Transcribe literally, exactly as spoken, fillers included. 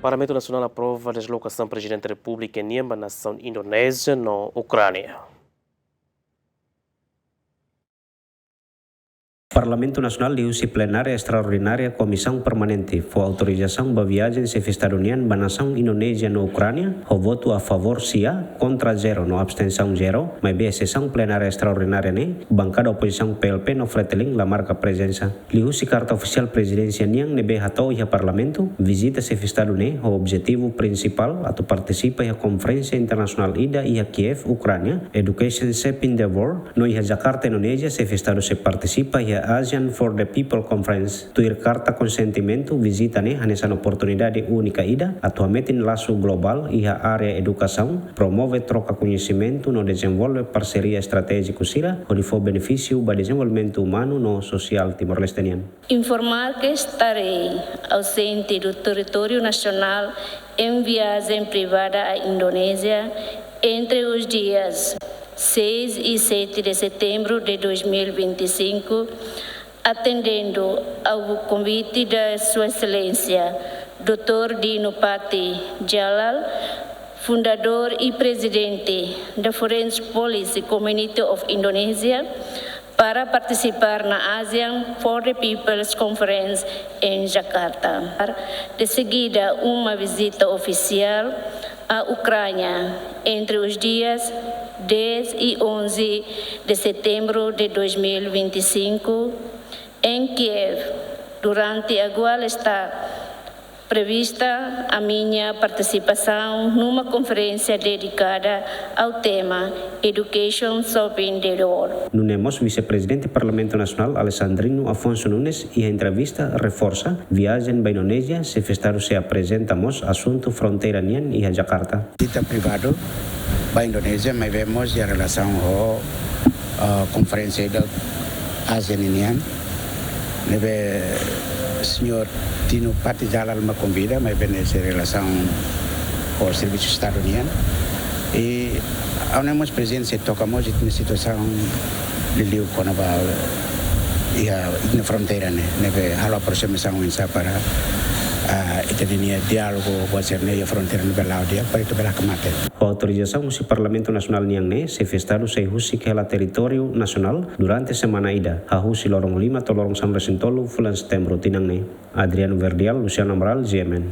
Parlamentu Nasionál aprova deslokasaun Prezidente Repúblika nian ba nasaun Indonézia no Ukránia. Parlamentu Nasionál liuhusi plenária estraordinária Komisaun Permanente fó autorizasaun ba viajen Xefe Estadu nian ba nasaun Indonézia no Ukránia, ho votu a favór sia, kontra zero no abstensaun zero, maibé sesaun plenária estraordinária ne'e, bankada opozisaun P L P no Fretilin la marka prezensa. Liuhusi karta ofisiál Prezidénsia nian ne'ebé hato'o iha Parlamentu, vizita Xefe Estadu ne'e ho objetivu prinsipál atu partisipa iha konferénsia internasionál ida iha Kiev, Ukránia, Education Shaping the World, no iha Jakarta, Indonézia, Xefe Estadu sei partisipa iha ASEAN for the People Conference. Tuir karta konsentimentu, vizita ne'e hanesan oportunidade únika ida atu hametin lasu globál iha área edukasaun, promove troka koñesimentu no dezenvolve parseria estratéjiku sira hodi fó benefísiu ba dezenvolvimentu umanu no sosiál Timor-Leste nian. Informar que estarei ausente do território nacional em viagem privada à Indonésia entre os dias seis e sete de setembro de dois mil e vinte e cinco, atendendo ao convite da Sua Excelência doutor Dino Pathy Jalal, fundador e presidente da Foreign Policy Community of Indonesia, para participar na ASEAN for the People's Conference em Jakarta. De seguida, uma visita oficial à Ucrânia entre os dias dez e onze de setembro de dois mil e vinte e cinco, em Kiev, durante a qual está prevista a minha participação numa conferência dedicada ao tema Education Shaping the World. Nune'e mós Vise-Prezidente Parlamentu Nasionál Alexandrino Afonso Nunes iha entrevista reforsa viajen ba Indonézia, Xefe Estadu sei aprezenta mós asuntu fronteira nian iha Jakarta. Vizita privadu ba Indonézia, maibé mós iha relasaun ho, ah, konferénsia ida ASEAN nian, ne'ebé señór Dino Pathy Jalal mak konvida, maibé ne'e sei relasaun ho servisu Estadu nian. I ha'u-nia mós prezente sei toka mós iha situasaun liuliu kona-ba iha, iha fronteira ne'e, ne'ebé halo aproximasaun oinsá para, ah, ita-nia diálogu, buat sira-ne'e iha fronteira ne'e bele la'o di'ak, para ita bele hakmatek. Ho autorizasaun husi Parlamentu Nasionál nian ne'e, Xefe Estadu sei husik hela territóriu nasionál durante semana ida, hahú husi loron lima to'o loron sanulu-resin-tolu fulan Setembru tinan ne'e. Adriano Verdial, Luciano Amaral, G M N.